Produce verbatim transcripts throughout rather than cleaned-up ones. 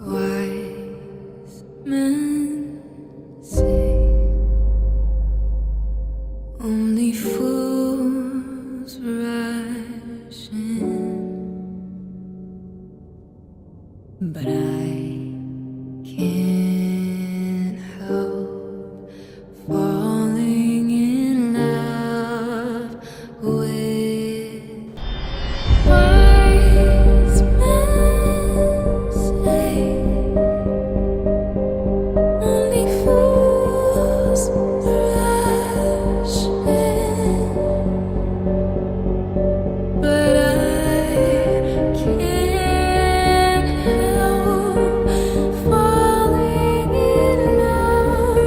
Wise men say only fools rush in, but I can't help falling in love with wise men say only fools rush in, but I can't help falling in love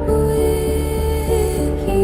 with you.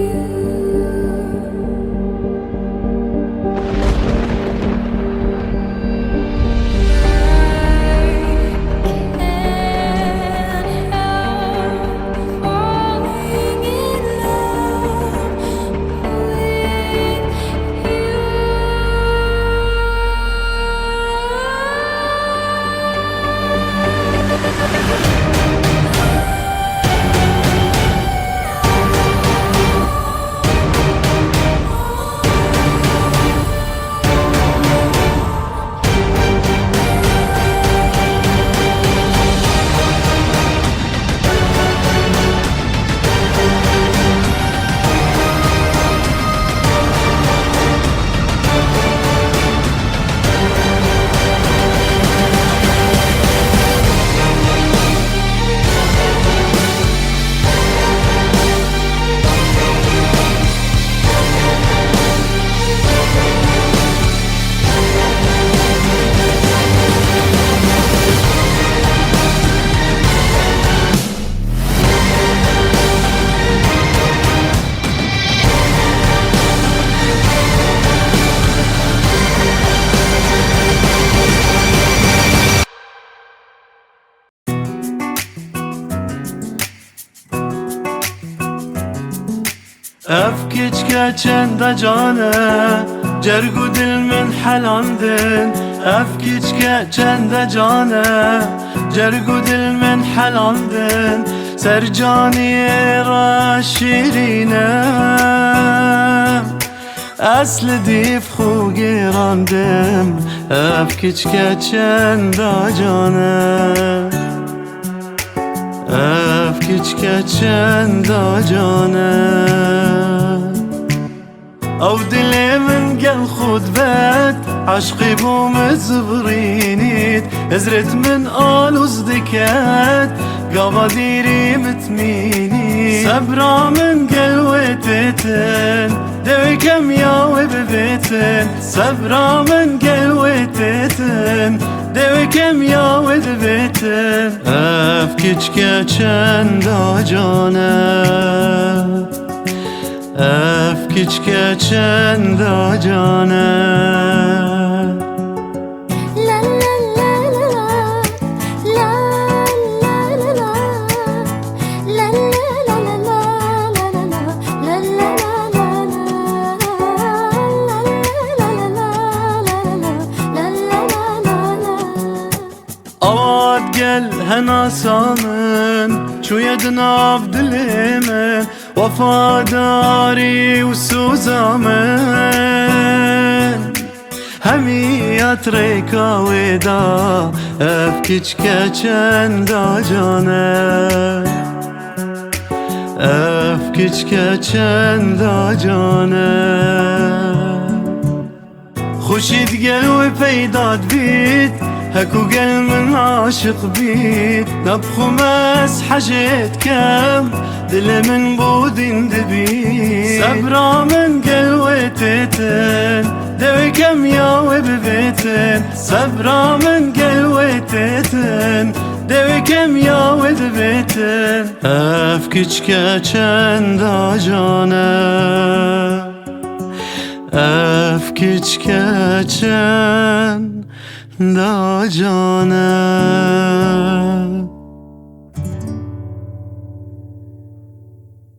Ev kiçke çenda can e, cerg û dil min helandin. Ev kiçke çenda can e, cerg û dil min helandin. Ser caniyê re şîrîn e, ez li dîv xwe gêrandim. Ev kiçke çenda can e. Ev kiçke çenda can e. Ew dilê min gel xwe divet, eşqî bo min zivirînît. Hizret min alûz diket, gava dîrî min dimînî. Sebra min gel wê têtin, dewê kemiya wê bivêtin. Sebra min gel wê têtin, dewê kemiya wê divêtin. Ev kiçke çenda can e. Ev kiçke çenda can e. Awa digel henasa min, çûye di nav dilê min, wefadarî û soza min. Hemî ya di rêka wê da, ev kiçke çenda can e. Ev kiçke çenda can e. Xweşî digel wê peyda dibît, hekû gel min aşiq bît. Ne bi xwe me ez hejê dikem, dilê min bo dîn dibît. Sebra min gel wê têtin, dewê kemiya wê bivêtin. Sebra min gel wê têtin, dewê kemiya wê divêtin. Ev kiçke çenda can e. Ev kiçke çenda can e.